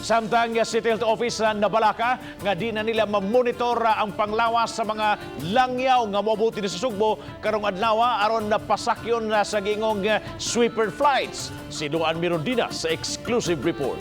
Samtang City Health Office sa nabalaka nga di na nila mamonitor ang panglawas sa mga langyaw nga moabot dinhi sa Sugbo karong adlaw aron napasakyon na sa giingong sweeper flights. Si Luan Mirondina sa exclusive report.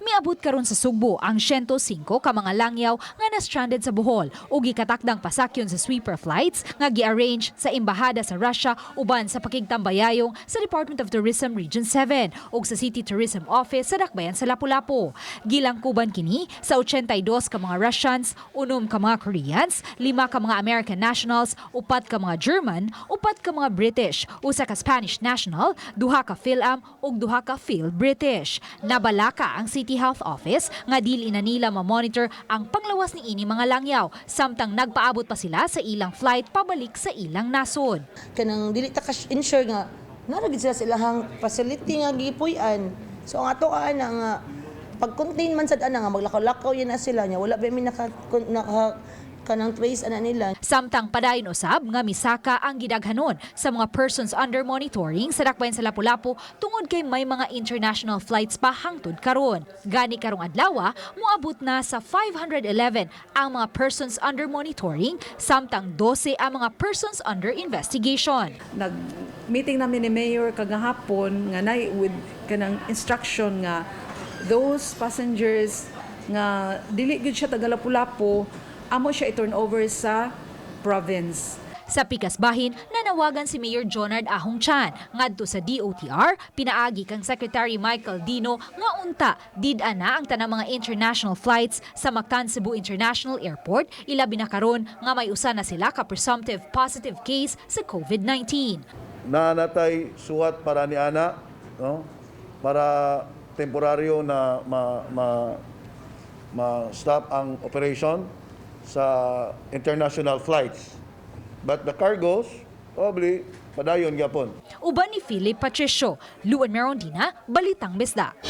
Miabot karon sa Sugbo ang 105 ka mga langyaw nga na-stranded sa Bohol ug gikatakdang pasakyon sa sweeper flights nga gi-arrange sa Embahada sa Russia uban sa pakigtambayayong sa Department of Tourism Region 7 ug sa City Tourism Office sa Dakbayan sa Lapu-Lapu. Gilangkuban kini sa 82 ka mga Russians, 6 ka mga Koreans, 5 ka mga American nationals, 4 ka mga German, 4 ka mga British, 1 ka Spanish national, 2 ka Phil-Am ug 2 ka Phil-British. Nabalaka ang City Health Office nga dili na nila ma-monitor ang panglawas ni ini mga langyaw samtang nagpaabot pa sila sa ilang flight pabalik sa ilang nasod. Kanang dili ta ka ensure nga naa gid sila sa ilahang facility nga gipuy-an. So ang ato ana nga pag-contain man sad ana nga maglakaw-lakaw yan na sila nya wala ba mi naka kanang trace ana nila. Samtang padayon usab nga misaka ang gidaghanon sa mga persons under monitoring sa Dakbayan sa Lapu-Lapu tungod kay may mga international flights pa hangtod karon. Gani karong adlaw, moabot na sa 511 ang mga persons under monitoring samtang 12 ang mga persons under investigation. Nag-meeting namin ni Mayor kagahapon nga nay with kanang instruction nga those passengers nga dili gyud siya taga Lapu-Lapu, amo siya i-turn over sa province. Sa pikas bahin, nanawagan si Mayor Jonard Ahong Chan ngadto sa DOTR, pinaagi kang Secretary Michael Dino nga unta did-a na ang tanang mga international flights sa Mactan Cebu International Airport, ilabi na karon nga may usa na sila ka presumptive positive case sa COVID-19. Naa natay suwat para ni ana, no, para temporaryo na ma stop ang operation sa international flights, but the cargos probably padayon gyapon. Uban ni Philip Patricio, Luan Merondina, Balitang Bisdak.